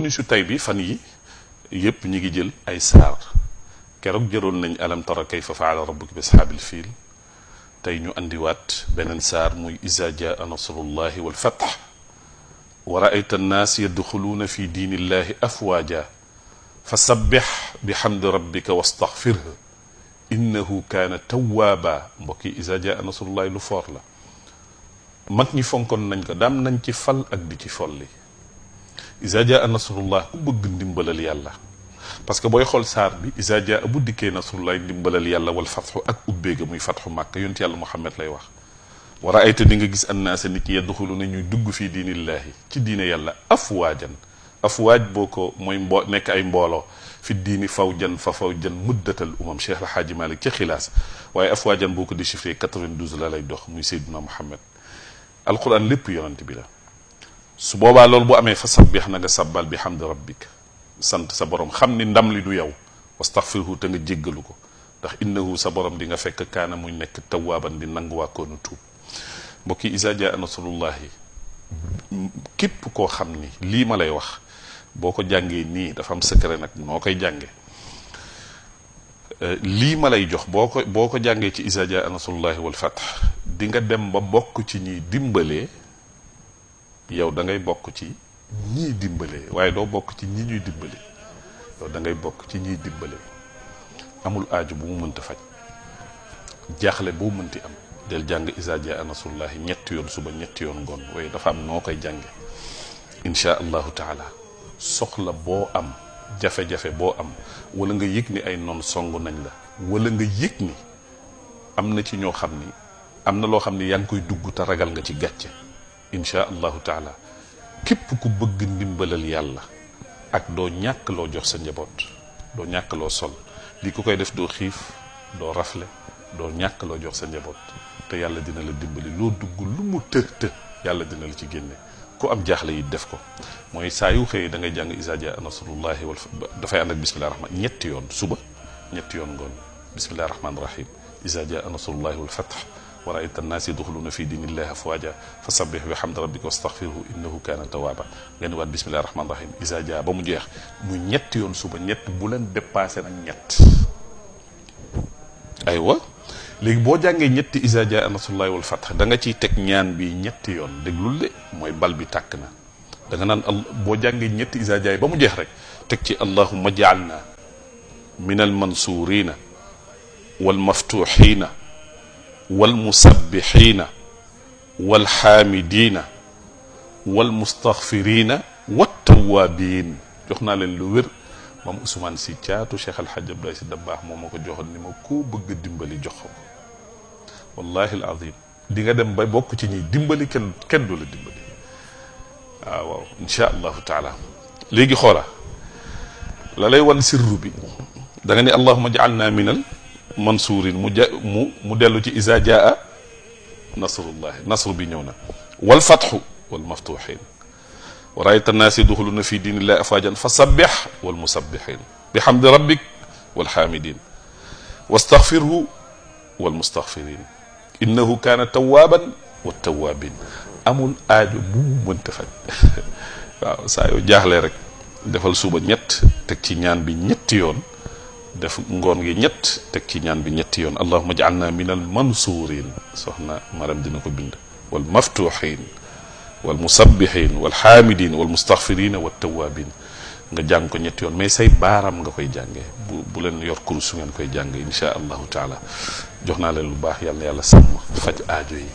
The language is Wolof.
ñu su tay bi fan yi yépp ñi ngi jël ay saar keroog jëroon nañ alam tara kayfa faala rabbuka bi ashaabil fiil tey ñu andiwaat beneen saar muy iza jaa nasrullahi wal fath wa raayta annaas yadxuluuna fi diinillahi afwaaja fa sabbix bi xamdi rabbika wastaxfirhu innahu kaana tawwaaba mbokk yi iza jaa nasrullahi lu foor la mag ñi fonkoon nañ ko daam nañ ci fal ak di ci folli iza jaa nasrullah ku bëgg ndimbalal yàlla parce que booy xool saar bi iza jaa bu dikkee nasrullah ndimbalal yàlla wal fatxu ak ubbeega muy fatxu màkk yonent yàlla Muhammad lay wax wa raayta di nga gis annaasa nit ñi yadxuluuna ñuy dugg fii diinillaahi ci diine yàlla afwaajan afwaaj boo ko mooy nekk ay mbooloo fi diini fawjan fa fawjan muddatal umam Cheikh El Hadji Malick ca xilaas waaye afwaajan boo ko déchiffré 92 la lay dox muy Seydina Muhammad alquran lépp yonent bi la su boobaa loolu bu amee fa sabbix na nga sabbal bi hamdi rabbik sant sa borom xam ni ndam li du yow wastaxfirhu te nga jéggalu ko ndax innahu sa borom di nga fekk kaana muy nekk tawaaban di nangu waa koonu tuub mbokki iza jaa nasrullahi képp koo xam ni lii ma lay wax boo ko jàngee nii dafa am secret nag noo koy jànge lii ma lay jox boo ko jàngee ci iza jaa nasrullahi wal fath di nga dem ba bokk ci ñiy dimbalee yow da ngay bokk ci ñii dimbalee waaye doo bokk ci ñi ñuy dimbale yow da ngay bokk ci ñiy dimbale amul aaju bu mu mënta faj jaaxle boo mënti am del jàng iza jaa nasrullahi ñetti yoon suba ñetti yoon ngoon waaye dafa am noo koy jànge insha allahu taala soxla boo am jafe-jafe boo am wala nga yëg ni ay noon song nañ la wala nga yëg ni am na ci ñoo xam ni am na loo xam ni yaa ngi koy dugg te ragal nga ci gàcce insha allahu taala képp ku bëgg ndimbalal yàlla ak doo ñàkk loo jox sa njaboot doo ñàkk loo sol li ku koy def doo xiif doo rafle doo ñàkk loo jox sa njaboot te yàlla dina la dimbali loo dugg lu mu të yàlla dina la ci génne ku am jaaxle yi def ko mooy saa yu xëyee da ngay jàng iza jaa nasrullahi wal dafay ànd ak bismillahi rahman ñetti yoon suba ñetti yoon ngoon bismillahi rahmaani rahim iza jaa nasrullahi wal fath wa raayta annaas yadxuluuna fi diinillahi afwaaja fa sabbih bi hamdi rabbika wastaghfirhu innahu kaana tawwaaba ngeen waat bismillahi rahmaani rahim iza jaa ba mu jeex mu ñetti yoon suba ñett bu leen dépassé nag ñett aywa léegi boo jàngee ñetti iza jaa nasrullahi wal fath da nga ciy teg ñaan bi ñetti yoon déglul de mooy bal bi tàkk na da nga naan boo jàngee ñetti iza jaa ba mu jeex rek teg ci allahumma ja'alna min al mansurina wal maftuhina wal musabbihina wal xaamidina wal mustaghfirina wat tawwabin jox naa leen lu wér moom Ousmane si caatu Cheikh Al Hadj Abdoulaye si Dabakh moom moo ko joxoon ni ma koo bëgg a dimbali jox ko wallahi al azim di nga dem ba bokk ci ñi dimbali kenn du la dimbali waaw insha allahu taala léegi xoola la lay wan sirru bi da nga ne allahumma ja'alna minal mansuurin mu dellu ci iza jaa nasrullahi nasru bi ñëw na wal fathu wal maftuhin wa raayta annaas yadxuluuna fi diinillahi afwaajan fa sabbih wal musabbihin bi hamdi rabbik wal haamidin wastaghfirhu wal mustaghfirin innahu kaana tawwaaban wat tawwaabin amul aajo bu mënta faj waaw saa yoo jaaxle rek defal suba ñett teg ci ñaan bi ñetti yoon def ngoon gi ñett teg ci ñaan bi ñetti yoon allahumma ja'alna min al mansuurin soxna maram dina ko bind wal maftuhin wal musabbihin wal xaamidin wal mustaghfirin wat tawwabin nga jàng ko ñetti yoon mais say baaram nga koy jàngee bu leen yor kurus su ngeen koy jàng insha allahu taala jox naa leen lu baax yàlla yàlla sàmm faj aajo yi